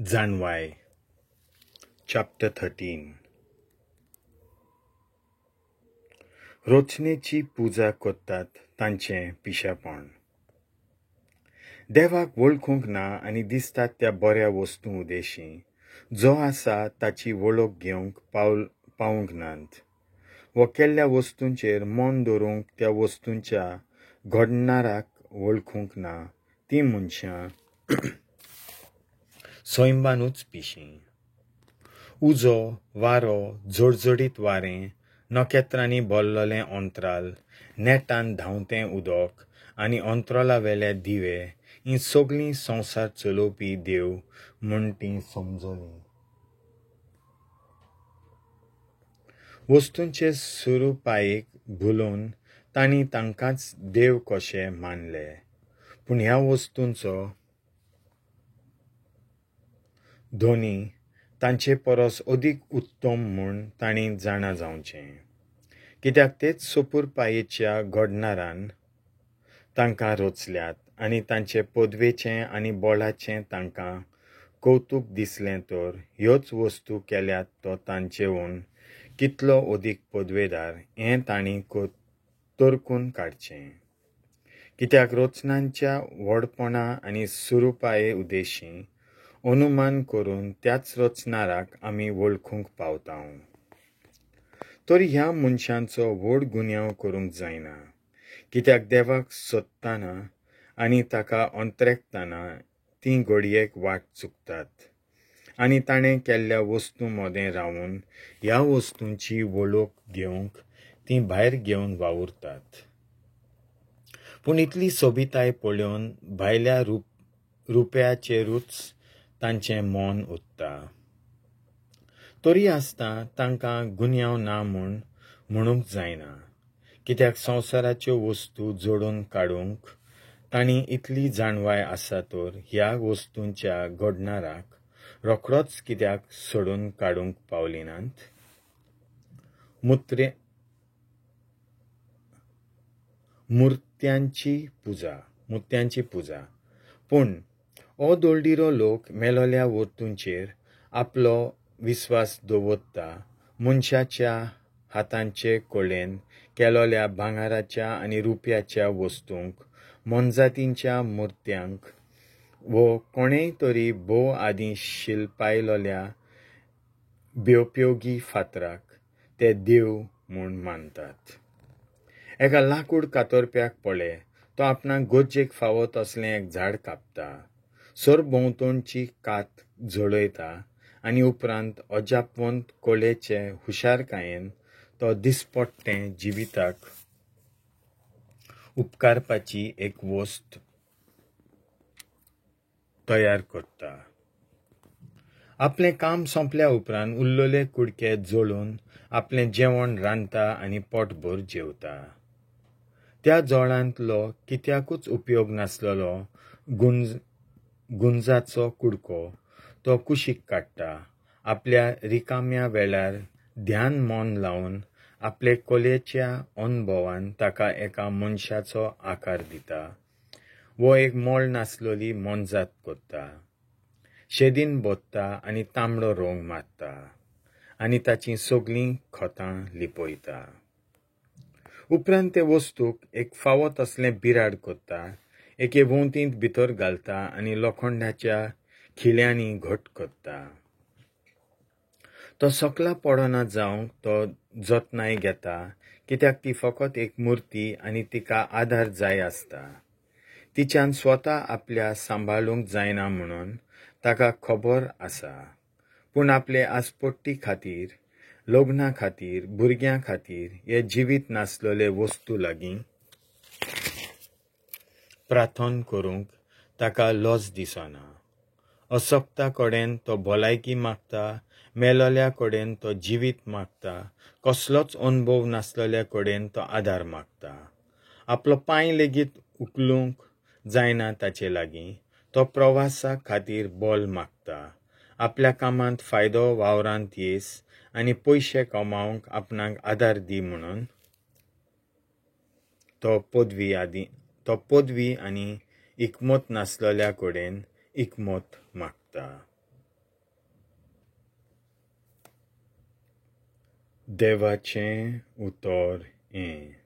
जाणवाय chapter 13. रचनेची पुजा करतात तांचें पिशेपण. देवाक वळखूंक ना आनी दिसतात त्या बऱ्या वस्तूं उदेशी जो आसा ताची वळख घेवंक पावूंक नात व केल्ल्या वस्तूंचेर मन दवरूंक त्या वस्तूंच्या घडणाराक वळखूंक ना ती मनशां सैंबानूच पिशीं. उजो, वारो, झडझडीत वारें, नखेत्रांनी भरलेलें अंतराल, नेटान धांवतें उदक आनी अंतराळावेले दिवे हीं सगळीं संवसार चलोवपी देव म्हूण तीं समजलीं. वस्तूंचे स्वरुपायेक भुलोवन तांणी तांकांच देव कशे मानले. पूण ह्या वस्तूंचो धनी तांचे परस अदीक उत्तम म्हूण तांणी जाणा जावचें, कित्याक तेच सोपुरपायेच्या घडणारान तांकां रचल्यात आनी तांचे पदवेचें आनी बळाचें तांकां कौतूक दिसलें तर ह्योच वस्तू केल्यात तो तांचेहून कितलो अदीक पदवेदार हें तांणी तरकून काडचें. कित्याक रचनांच्या व्हडपणा आनी सुरुपाये उदेशी अनुमान करून त्याच रचणाराक आमी वळखूंक पावता. तर ह्या मनशांचो व्हड गुन्यांव करूंक जायना, कित्याक देवाक सोदतना आनी ताका अंतरेकतना तीं घडयेक वाट चुकतात आनी ताणें केल्ल्या वस्तूं मदें रावून ह्या वस्तूंची वळख घेवंक तीं भायर घेवन वावुरतात. पूण इतली सोबिताय पळोवन भायल्या रुप्याचेरूच तांचें मन उरता. तरी आसतना तांकां गुन्यांव ना म्हूण म्हणूंक जायना, कित्याक संवसाराच्यो वस्तू जोडून काडूंक तांणी इतली जाणवाय आसा तर ह्या वस्तूंच्या घडणाराक रोखडोच कित्याक सोडून काडूंक पावली नात. मुर्त्यांची पुजा. पूण हो दोळडिरो लोक मेलोल्या वस्तूंचेर आपलो विस्वास दवरता. मनशाच्या हातांचे कलेन केलोल्या भांगराच्या आनी रुप्याच्या वस्तूंक, मोनजातींच्या मुर्त्यांक वो कोणेय तरी भोव आदीं शिल्पायलोल्या बेउपयोगी फातराक ते देव म्हूण मानतात. एका लाकूड कातरप्याक पळय, तो आपणाक गरजेक फावो तसलें एक झाड कापता, सरभोंवतणची कात जळयता आनी उपरांत अजापवंत कलेचे हुशारकायेन तो दिसपट्टें जिविताक उपकारपाची एक वस्त तयार करता. आपलें काम सोंपल्या उपरांत उरलेले कुडके जळून आपलें जेवण रांदता आनी पोटभर जेवता. त्या जळांतलो कित्याकूच उपयोग नासलेलो गुंजाचो कुडको तो कुशीक काडटा. आपल्या रिकाम्या वेळार ध्यान मन लावन आपले कलेच्या अनुभवान ताका एका मनशाचो आकार दिता वो एक मोल नासलेली मोनजात करता, शेदीन बोत्ता आनी तांबडो रंग मारता आनी ताचीं सगळीं खतां लिपयता. उपरांत ते वस्तूक एक फावो तसलें बिराड करता, एके वंतींत भितर घालता आनी लोखंडाच्या खिळ्यांनी घट करता. तो सकला पडना जावंक तो जतनाय घेता, कित्याक ती फकत एक मुर्ती आनी तिका आदार जाय आसता. तिच्यान स्वता आपल्या सांबाळूंक जायना म्हणून ताका खबर आसा. पूण आपले आसपट्टी खातीर, लग्ना खातीर, भुरग्यां खातीर हे जिवीत नासलेले वस्तू लागीं प्रार्थना करूंक ताका लज दिसना. असक्ता कडेन तो भलायकी मागता, मेलोल्या कडेन तो जिवीत मागता, कसलोच अनुभव नासलेल्या कडेन तो आदार मागता. आपलो पांय लेगीत उखलूंक जायना ताचे लागीं तो प्रवासा खातीर बल मागता. आपल्या कामांत फायदो, वावरांत येस आनी पयशे कमावंक आपणाक आदार दी म्हणून तो पदवी आनी इकमत नासलेल्या कडेन इकमत मागता. देवाचें उतर हें.